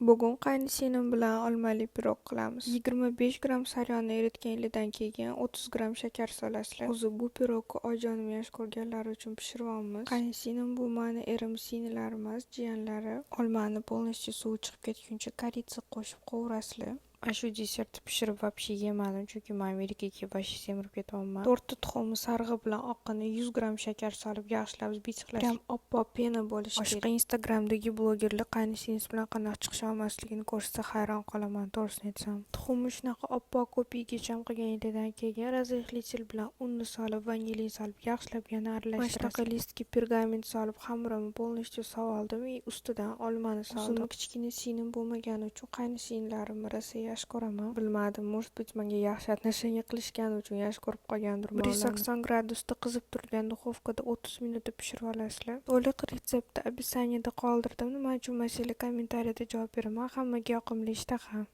Bugun qaynsinglim bilan olmali pirog qilamiz. 25 gramm saryonni eritganinglardan keyin 30 gramm shakar solasizlar. O'zi bu pirogni oyijonim yaxshi ko'rganlari uchun pishiryapmiz. Qaynsinglim bu mani erim singlari emas, jiyanlari. Olmani полностью suvi chiqib ketguncha корица qo'shib qovurasizlar. Mana shu desertni pishirib вообще yemadim, chunki man Amerikaga kelib вообще semirib ketyapman. To'rtta tuxumni sarig'i bilan oqini 100 gramm shakar solib, yaxshilab взбить qilasiz. Прям oppoq пена bo'lishi kerak. Boshqa Instagramdagi blogerlar qaynsinglis bilan qanaqa chiqisha olmasligini ko'rsa, hayron qolaman, to'g'risini aytsam. Tuxumni shunaqa oppoq ko'pigicha qilganinglardan keyin разрыхлитель bilan unni solib, vanilin solib, yaxshilab yana aralashtirasiz. Mana shunaqa лист ga пергамент solib, xamirimni полностью solib и ustidan olmani soldim. O'zimni kichkina singlim bo'lmagani uchun qaynsinglarimni rosa yaxshi ko'raman. Bilmadim, может быть, menga yaxshi отношение qilishgani uchun yaxshi ko'rib qolgandirman. 180 gradusda qizib turgan duxovkada 30 minutda pishirib olasizlar. To'liq retseptni описание da qoldirdim. Nima uchun masala, kommentariyada javob beraman. Hammaga yoqimli ishtaha.